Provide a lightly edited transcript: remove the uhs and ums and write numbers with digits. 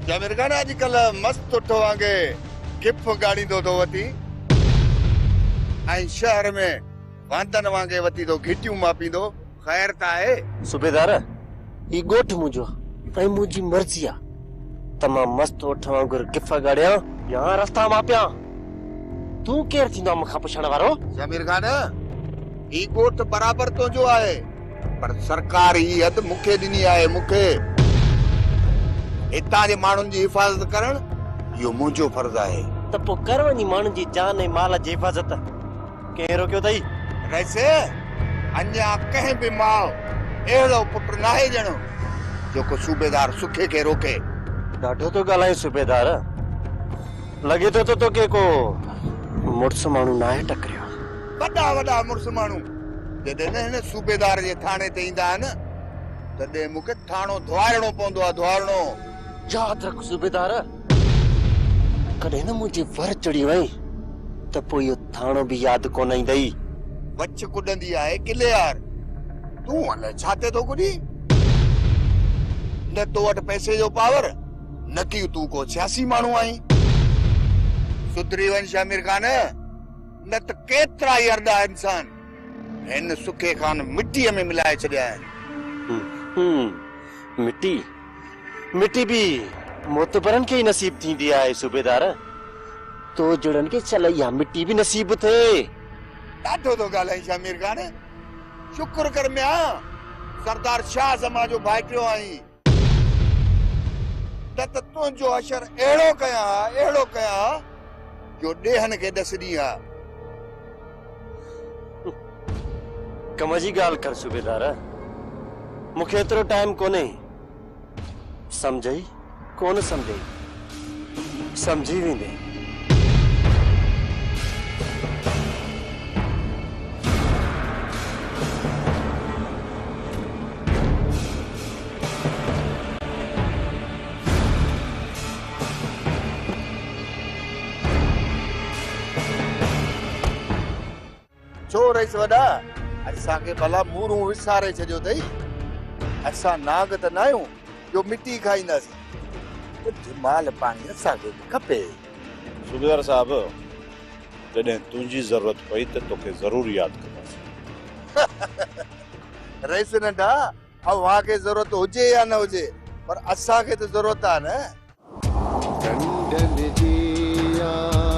شهمير خان اڄڪلهه مست اٺ وانگي گف ڳاڙيندو ٿو وتين ۽ شهر ۾ واندن وانگي وتي ٿو گهٽيون ماپيندو، خير ته آهي؟ صوبيدار، هي ڳوٺ منهنجو آ ۽ منهنجي مرضي آ ته مان مست اٺ وانگر گف ڳاڙيان يا رستا ماپيان. تون ڪير ٿيندو آ مون کان پڇڻ وارو؟ شهمير خان، هي ڳوٺ برابر تنهنجو آهي. پر سرڪار هي حد مون کي ڏني آهي، مون کي. هتان جي ماڻهن جي حفاظت ڪرڻ اهو منهنجو فرض آهي. ته پوء ڪر وڃي ماڻهن جي جان ۽ مال جي حفاظت. ڪنهن روڪيو اٿئي؟ رئيس، اڃا ڪنهن به ماء اهڙو پٽ ناهي ڄڻيو، جيڪو صوبيدار سکي کي روڪي. ڏاڍو ٿو ڳالهائين صوبيدار. لڳي ٿو ته توکي ڪو مڙس ماڻهو ناهي ٽڪريو. وڏا وڏا مڙس ماڻهو جڏهن هن صوبيدار جي ٿاڻي تي ايندا آهن، تڏهن مون کي ٿاڻو ڌوئارڻو پوندو آهي، ڌوئارڻو. ياد رک صوبيدار، ڪڏهن نه منهنجي ور چڙهي وئين ته پوء اهو ٿاڻو به ياد ڪونه ايندئي. وڇ ڪڏندي آهي ڪليار، تون الائي ڇا تي ٿو ڪڏين؟ نه تو وٽ پئسي جو پاور، نه ڪي تون ڪو سياسي ماڻهو آهين. سڌري وڃ شهمير خان. نه ته ڪيترا ئي ارڏا انسان هن سکي خان مٽيء ۾ ملائي ڇڏيا آهن. مٽي، مٽي به معتبرن کي ئي نصيب ٿيندي آهي صوبيدار. تو جهڙن کي شل اها مٽي به نصيب ٿئي. ڏاڍو ٿو ڳالهائين شهمير خان. شڪر ڪر ميان، سردار شاهه زمان جو ڀائٽيو آهين. نه ته تنهنجو حشر اهڙو ڪيان ها، اهڙو ڪيان ها، جو ڏيهن کي ڏس ڏين ها. ڪم جي ڳالهه ڪر صوبيدار، مون کي ايترو ٽائيم ڪونهي. سمجهئي ڪونه سمجهئي، سمجهي ويندين. ڇو رئيس وڏا، اسان کي ڀلا مورون وساري ڇڏيو اٿئي. اسان نانگ ته ناهيون جو مٽي کائينداسين. ڪجهه مال پاڻي اسان کي به کپي. صوبيدار صاحب، جڏهن تنهنجي ضرورت پئي ته توکي ضرور ياد ڪنداسين. رئيس ننڍا، اوهان کي ضرورت هجي يا نه هجي، پر اسان کي ته ضرورت آهي نه. ڍنڍن جي آ.